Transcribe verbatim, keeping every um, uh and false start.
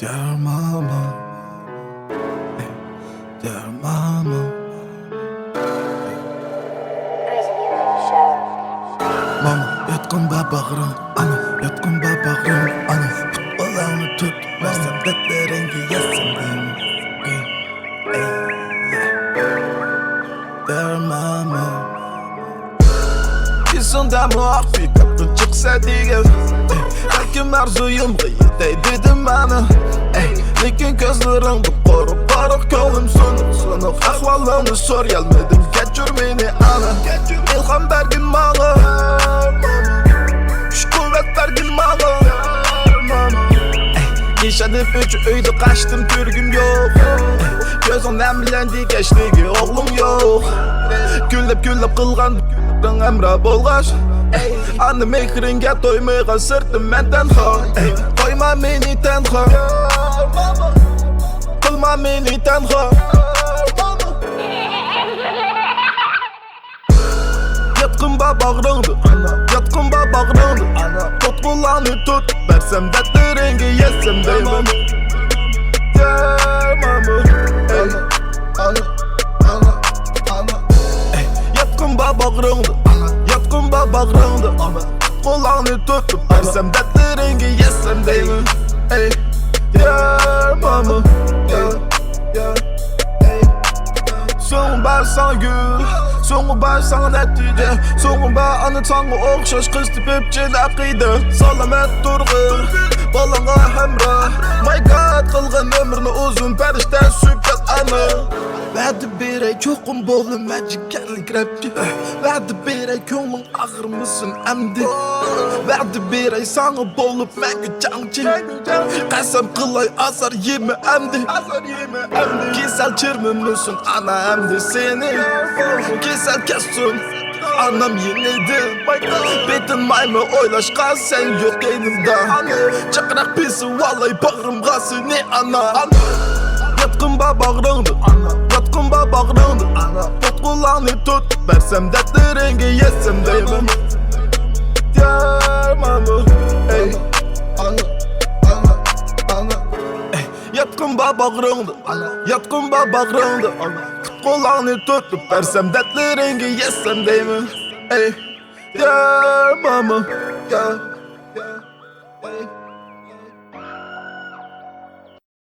Dear mama, dear mama. Mama, ياتقىن بار باغرىڭ، ئانا، ياتقىن بار باغرىڭ، ئانا. پۇت-قولۇڭنى تۇتۇپ بەرسەم، دەردلىرىڭگە يەتسەم دەيمەن. Dear mama. ئېسىڭدەمۇ ئاق پىكاپتىن چىقسا دېگەن، بەلكىم ئارزۇيۇمغا يېتەي دېدىم مانا. ئەي، لېكىن كۆزلىرىڭدىن قورۇق-قورۇق، كۆڭلۈم سۇنۇق-سۇنۇق، ئەھۋالىڭنى سورىيالمىدىم، كەچۈر مېنى ئانا. ئىلھام بەرگىن ماڭا، كۈچ-قۇۋۋەت بەرگىن ماڭا. ئەي، ئىشەنىپ ئۈچ ئۆيدە قاچتىم، كۆرگۈم يوق. كۆزۈڭ نەم بىلەن دېگەچلىكى ئوغلۇم يوق. كۈلۈپ-كۈلۈپ قىلغان ھەمراھ بولغاچ، ئانا مېھرىڭگە تويمىغان سىرتىم مەن تەنھا. قويما مېنى تەنھا، قىلما مېنى تەنھا. ياتقىن بار باغرىڭدا، ياتقىن بار باغرىڭدا، تۇتقۇنلارنى تۇتۇپ بەرسەم، دەردلىرىڭگە يەتسەم دەيمەن. Dear mama, ey. ئەي، ياتقىن بار باغرىڭدا، ياتقىن بار باغرىڭدا، تۇتقۇنلارنى تۇتۇپ بەرسەم، دەردلىرىڭگە يەتسەم دەيمەن. ئەي، dear mama, yeah, yeah. سوڭ بار ساڭا گۈل، سوڭ بار ساڭا نەتىجە، سوڭ بار ئانا ساڭا ئوخشاش قىز تېپىپ چىن ئەقىدە. سالامەت تۇرغىن، بالىڭغا ھەمراھ. My God، قىلغىن ئۆمرىنى ئۇزۇن پەرىشتە سۈپەت ئانا. ۋەدە بېرەي چوقۇم بولىمەن جىگەرلىك رەپچى. ۋەدە بېرەي كۆڭلۈڭ ئاغرىمىسۇن ئەمدى. ۋەدە بېرەي ساڭا بولۇپ مەڭگۈ جەڭچى. قەسەم قىلاي ئازار يېمە ئەمدى. كېسەل چىرمىمىسۇن ئانا ئەمدى سېنى. كېسەل كەتسۇن ئانام يېنىدىن. پېتىنمايمەن ئويلاشقا سەن يوق يېنىمدا. چىراغ پېسىۋالاي باغرىمغا سېنى ئانا. ياتقىن بار باغرىڭدا، ياتقىن بار باغرىڭدا، تۇتقۇنلارنى تۇتۇپ بەرسەم، دەردلىرىڭگە يەتسەم دەيمەن. Dear mama, ey. ياتقىن بار باغرىڭدا، ياتقىن بار باغرىڭدا، تۇتقۇنلارنى تۇتۇپ بەرسەم، دەردلىرىڭگە يەتسەم دەيمەن. Ey, dear mama, yeah.